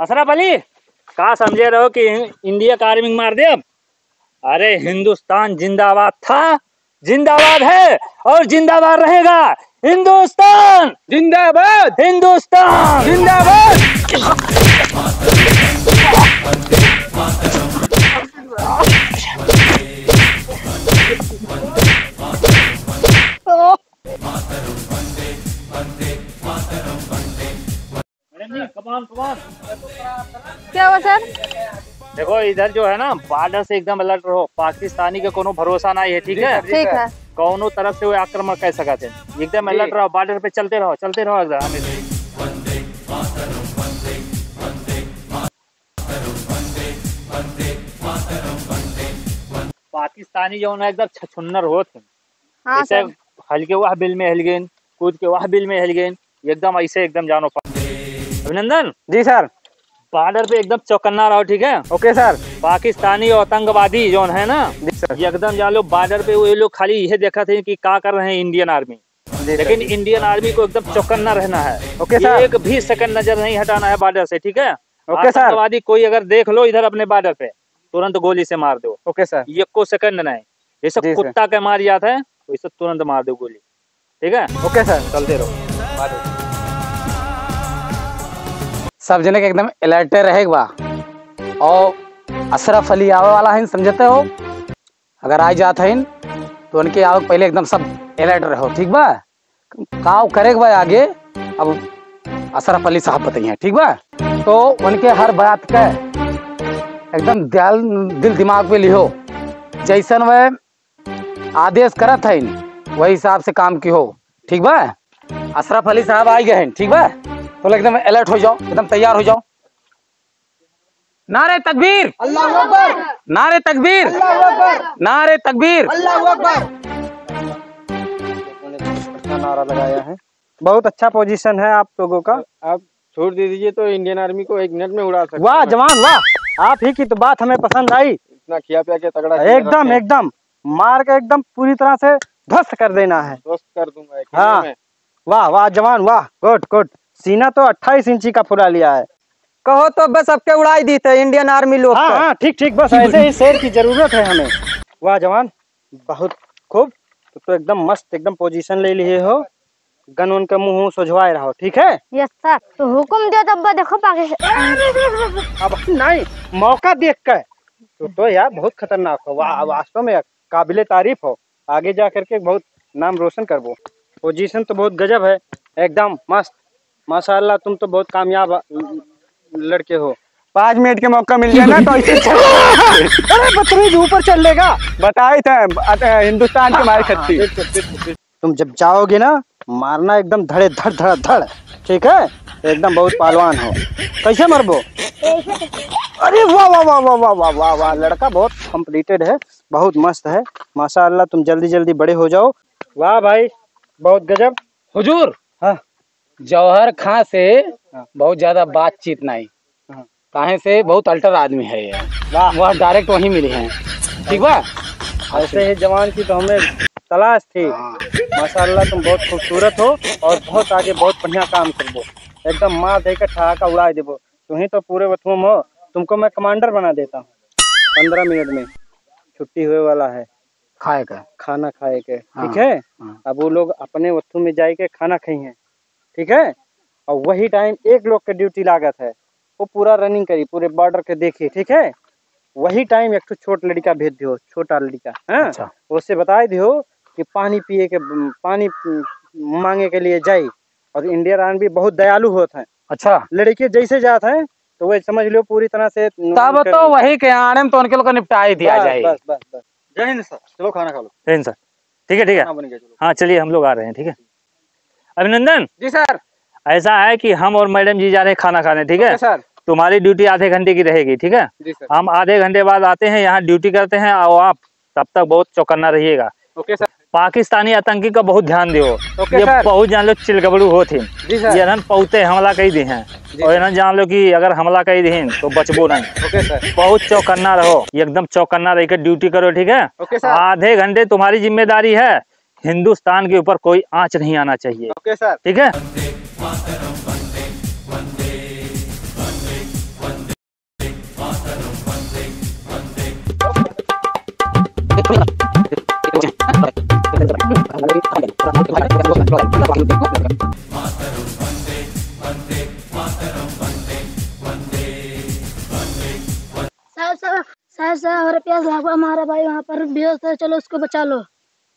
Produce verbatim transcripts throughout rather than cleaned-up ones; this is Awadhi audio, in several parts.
अशरफ अली, का समझे रहो कि इंडिया का आर्मी मार दे अब? अरे, हिंदुस्तान जिंदाबाद था, जिंदाबाद है और जिंदाबाद रहेगा। हिंदुस्तान जिंदाबाद, हिंदुस्तान जिंदाबाद। मैडम जी, come on, come on। क्या हुआ सर? देखो, इधर जो है ना, बॉर्डर से एकदम अलर्ट रहो। पाकिस्तानी के कोनो भरोसा नहीं है, ठीक है? ठीक है। कौनो तरफ से वो आक्रमण कर सकत है, एकदम अलर्ट रहो। बॉर्डर पे चलते रहो, चलते रहो एकदम। पाकिस्तानी जो है ना, एकदम छछुन्नर होत है। हाँ ऐसे सर। हल्के वह बिल में हिल गए, कूद के वह बिल में हिल गए, एकदम ऐसे एकदम जानो पा-, अभिनंदन। जी सर। बॉर्डर पे एकदम चौकन्ना रहो, ठीक है? ओके सर। पाकिस्तानी और आतंकवादी जो है ना, जी सर। ये एकदम जान लो, बॉर्डर पे वो लोग खाली यह देखा थे कि क्या कर रहे हैं इंडियन आर्मी, जी सर। लेकिन इंडियन आर्मी को एकदम चौकन्ना रहना है। ओके सर। एक भी सेकंड नजर नहीं हटाना है बॉर्डर से, ठीक है? ओके सर। आतंकवादी कोई अगर देख लो इधर अपने बॉर्डर पे, तुरंत गोली से मार दो। ओके सर। ये को सेकंड नहीं, जैसे जी सर। कुत्ता के मार जाता है वैसे तुरंत मार दो गोली, ठीक है? ओके सर। चलते रहो। सब जने के एकदम अलर्टे रहे के बा। और अशरफ अली आवे वाला है, समझते हो? अगर आ जात हइन तो उनके आवे के पहले एकदम सब अलर्ट रहो, ठीक बा? काव करे के बा आगे, अब अशरफ अली साहब बताइए, ठीक बा? तो उनके हर बात का एकदम ध्यान दिल दिमाग पे लिहो, जैसन वह आदेश करत हइन वही हिसाब से काम किहो, ठीक बा? अशरफ अली साहब आ गए हैं, ठीक बा? तो एकदम अलर्ट हो जाओ, एकदम तैयार हो जाओ। नारे तकबीर! अल्लाहू अकबर! नारे तकबीर! अल्लाहू अकबर! नारे तकबीर! अल्लाहू अकबर! अच्छा नारा लगाया है, बहुत अच्छा पोजीशन है आप लोगों का। आप छोड़ दे दीजिए तो इंडियन आर्मी को एक मिनट में उड़ा सकते हैं। वाह जवान वाह, आप ही की तो बात हमें पसंद आई। इतना खिया पिया के तगड़ा किए एकदम रखे हैं। एकदम मार के एकदम पूरी तरह से ध्वस्त कर देना है। ध्वस्त कर दूंगा एक हाँ। वाह वाह जवान वाह, गुड गुड। सीना तो अट्ठाईस इंची का फुला लिया है। कहो तो बस सबके उड़ाई दी थे इंडियन आर्मी लोग हाँ का। हाँ ठीक ठीक, बस ऐसे ही शेर की जरूरत है हमें। वाह जवान, बहुत खूब। तो, तो एकदम मस्त, एकदम पोजीशन ले लिए हो। गन उनके मुंह सोझवाए रहो, ठीक है? यस सर। तो हुकुम दियो तब देखो पाकिस्तान। अब नहीं, मौका देख के। तो, तो यार बहुत खतरनाक हो। वाह, वास्तव में काबिले तारीफ हो। आगे जा करके बहुत नाम रोशन करबो। पोजीशन तो बहुत गजब है, एकदम मस्त। माशाअल्लाह, तुम तो बहुत कामयाब लड़के हो। पाँच मिनट के मौका मिल जाए ना तो ऐसे अरे बतमीज ऊपर चढ़ लेगा। बताए थे, अ, हिंदुस्तान के मारे खत्ती। तुम जब जाओगे ना, मारना एकदम धड़े धड़ धड़ धड़, ठीक है? एकदम बहुत पहलवान हो। कैसे मरबो? अरे वाह वाह वाह, लड़का बहुत कॉम्पिटिटेड है, बहुत मस्त है। माशाअल्लाह, तुम जल्दी जल्दी बड़े हो जाओ। वाह भाई, बहुत गजब। हुजूर, हाँ। जौहर खां से हाँ। बहुत ज्यादा बातचीत नहीं। हाँ। काहे से बहुत अल्टर आदमी है ये। वाह। वह डायरेक्ट वहीं मिली हैं। ठीक बा? ऐसे ही जवान की तो हमें तलाश थी। हाँ। माशाअल्लाह, तुम बहुत खूबसूरत हो और बहुत आगे बहुत बढ़िया काम करबो। एकदम मार दे के ठहाका उड़ाए देबो। तुम ही तो पूरे वथुआ में हो, तुमको मैं कमांडर बना देता हूँ। पन्द्रह मिनट में छुट्टी होए वाला है। खाए का। खाना खाए के, हाँ, ठीक है? हाँ। अब वो लोग अपने वथु में जाए के खाना खाई हैं, ठीक है? और वही टाइम एक लोग के ड्यूटी लागत है, वो पूरा रनिंग करी, पूरे बॉर्डर के देखी, ठीक है? वही टाइम एक ठो छोट लड़का भेज दियो, छोटा लड़का, हाँ? अच्छा। उससे बताए दियो कि पानी पिए के, पानी मांगे के लिए जाई। और इंडियन आर्मी बहुत दयालु होत है। अच्छा। लड़के जैसे जात हैं, तो वही समझ लो पूरी तरह से तब तो वही के आने में तो उनके लोग को निपटाई दिया बस, जाए। बस, बस, बस। जय हिंद सर, चलो खाना खा लो। जय हिंद सर। ठीक है, ठीक है। खाना बन गया, चलो। हाँ, चलिए, हम लोग आ रहे हैं, ठीक है। अभिनंदन। जी सर। ऐसा है कि हम और मैडम जी जा रहे हैं खाना खाने, ठीक है? ओके सर। तुम्हारी ड्यूटी आधे घंटे की रहेगी, ठीक है? जी सर। हम आधे घंटे बाद आते हैं, यहाँ ड्यूटी करते हैं, और आप तब तक बहुत चौकन्ना रहिएगा। ओके सर। पाकिस्तानी आतंकी का बहुत ध्यान दियो। ओके ये सर। बहुत जान लो चिलगबड़ू होत ही। जी सर। ये इन्हन पौते हमला कई दी हैं। जी और सर। इन्हन जान लो कि अगर हमला कई दी हैं तो बचबो नहीं। ओके सर। बहुत चौकन्ना रहो, एकदम चौकन्ना रह के ड्यूटी करो, ठीक है? ओके सर। आधे घंटे तुम्हारी जिम्मेदारी है, हिंदुस्तान के ऊपर कोई आंच नहीं आना चाहिए। ओके सर। ठीक है। ऐसा हमारे प्यास लागबा, हमारा भाई वहाँ पर बेहोश है, चलो उसको बचा लो।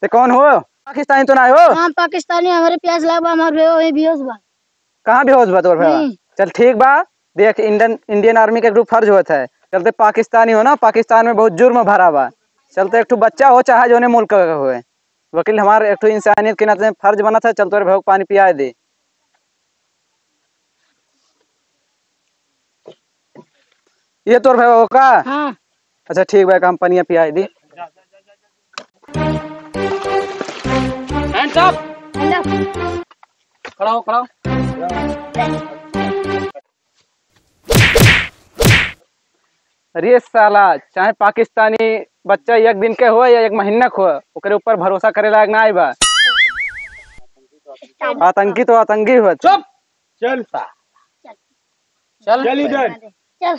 ते कौन हो? पाकिस्तानी तो ना हो? हाँ, पाकिस्तानी, हमारे प्यास लागबा, हमारे भाई वही बेहोश बा। कहाँ बेहोश बा तोर भाई? हम्म। चल ठीक बा, देख इंडियन, इंडियन आर्मी के एक ठो फर्ज होत है। चलते पाकिस्तानी हो ना, पाकिस्तान में बहुत जुर्म भरा बा। चलते एक ठो बच्चा हो चाहे जोने मुल्क का होए, वकील हमार एक ठो इंसानियत के नाते फर्ज बनत है, चल तोरे भाई को पानी पियाए दे। ये तोर भाई हो का? हाँ। अच्छा ठीक बा, एक हम पनिया पियाए दी। Hands up। Hands up। खड़ा हो, खड़ा हो। अरे साला, चाहे पाकिस्तानी बच्चा एक दिन के हो या एक महीना के हो, ओकरे ऊपर भरोसा करे लायक ना बा। आतंकी तो आतंकी हो। चुप। चल। चल। चल इधर। चल।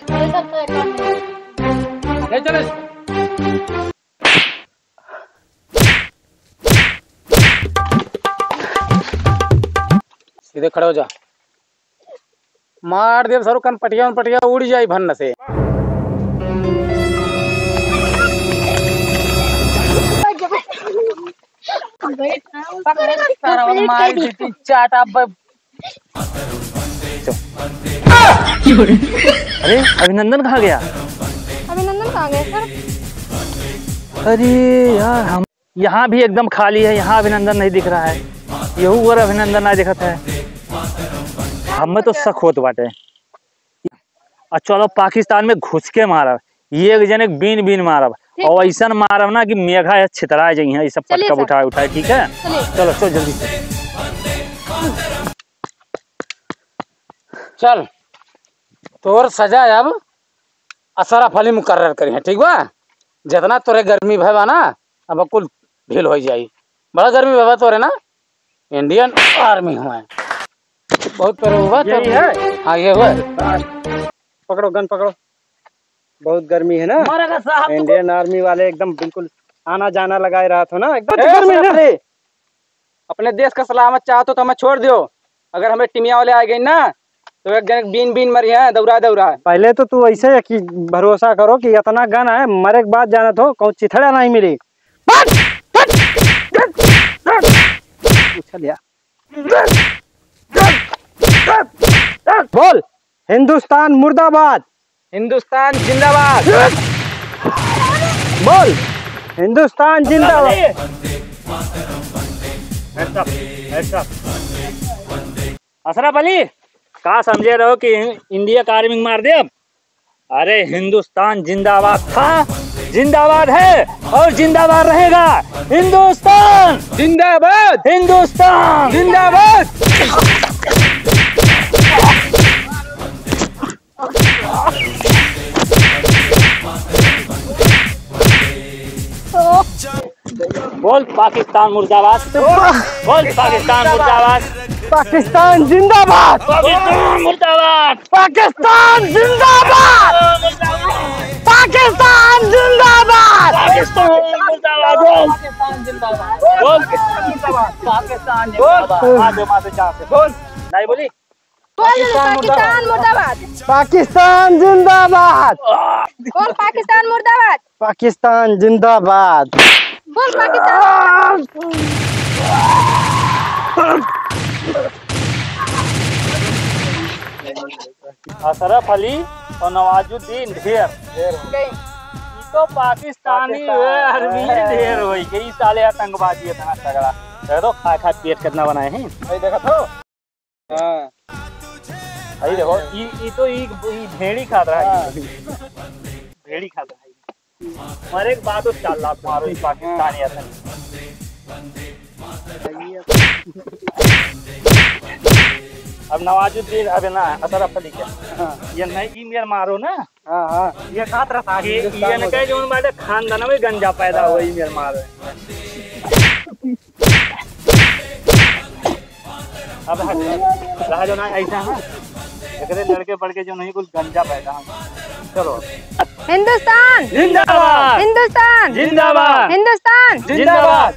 ले चल। सीधे खड़ा हो जा। मार देब सरो कनपटिया उनपटिया उड़ जाई भन्न से। पकड़ सारा वाला मार देती चाट आप ब- अरे अभिनंदन कहाँ गया? अभिनंदन कहाँ गया सर? अरे यार, हम यहाँ भी एकदम खाली है, यहाँ अभिनंदन नहीं दिख रहा है, यहू ओर अभिनंदन नहीं दिखत है। हमें तो शक होत बाटे। आ चलो पाकिस्तान में घुस के मारब, ये एक जने के बीन बीन मारब, ठीक। और ऐसन मारब ना कि मेघा या छितरा जाई हैं, ये सब चलिए पटका सर। उठाए उठाए, ठीक है? चलिए। चलो, चलो जल्दी से। चल, तोर सजा अब अशरफ अली मुकर्रर करी है, ठीक बा? जितना तोरे गर्मी भय बा ना, अब कुल ढील हो जाई। बड़ा गर्मी भय बा तोरे ना, इंडियन आर्मी हुआ है। बहुत तोरे हुआ तो यही है? हाँ, ये हुआ है। पकड़ो, गन पकड़ो। बहुत गर्मी है ना? मरेगा साहब। इंडियन आर्मी वाले एकदम बिल्कुल आना जाना लगाए रहा था ना, एकदम ए, गर्मी है ना? साहब रे, अपने देश का सलामत चाहत हो तो हमें छोड़ दियो, अगर हमें टीमिया वाले आ गए ना तो एक जने बीन बीन मरी है, दौड़ा दौड़ा। पहले तो तू ऐसे है कि भरोसा करो कि इतना गन है, मरे के बाद जानत हो कहूँ चिथड़ा नहीं मिली। उछल या। बोल, हिंदुस्तान मुर्दाबाद। हिंदुस्तान जिंदाबाद। बोल, हिंदुस्तान जिंदाबाद। Heads up, heads up। अशरफ अली, का समझे रहो कि इंडिया का आर्मी मार दे अब? अरे हिंदुस्तान जिंदाबाद था, जिंदाबाद है और जिंदाबाद रहेगा। हिंदुस्तान जिंदाबाद। हिंदुस्तान जिंदाबाद। बोल पाकिस्तान मुर्दाबाद। बोल पाकिस्तान मुर्दाबाद। पाकिस्तान जिंदाबाद। पाकिस्तान मुर्दाबाद। पाकिस्तान जिंदाबाद। पाकिस्तान जिंदाबाद। पाकिस्तान मुर्दाबाद। बोल। पाकिस्तान जिंदाबाद। बोल। पाकिस्तान जिंदाबाद। मार दो, मार दो, जान से। बोल। नहीं बोली? बोल पाकिस्तान मुर्दाबाद। पाकिस्तान जिंदाबाद। बोल पाकिस्तान मुर्दाबाद। पाकिस्तान जिंदाबाद। बोल पाकिस्तान। अशरफ अली और नवाजुद्दीन ढेर। गए। ई तो पाकिस्तानी पाकिस्तान। हुए, आर्मी ढेर होई गई, साले आतंकवादी इतना तगड़ा। देखो खा खा पेट कितना बनाए हैं। भाई देखा था? हाँ। अरे देखो, ई, ई तो ई, ई भेड़ी खात रहा है। हाँ। भेड़ी खात रहा है। मरे के बाद तो चार लाख मारो, ई पाकिस्तानी आतंकी। अब नवाजुद्दीन, अबे ना, अशरफ अली के। हाँ। ये नहीं, ई मेर मारो ना। हाँ, हाँ। ये खात रहा है। ये, हिंदुस्तान ये हो इनका गया। जो बाटे खानदान में गंजा पैदा हुआ, ई मेर मारो। अब हट, रहा जो ना ऐसा है, एकरे लड़के पड़ के जो नहीं कुछ गंजा पैदा हम। चलो। हिंदुस्तान जिंदाबाद। हिंदुस्तान जिंदाबाद। हिंदुस्तान जिंदाबाद।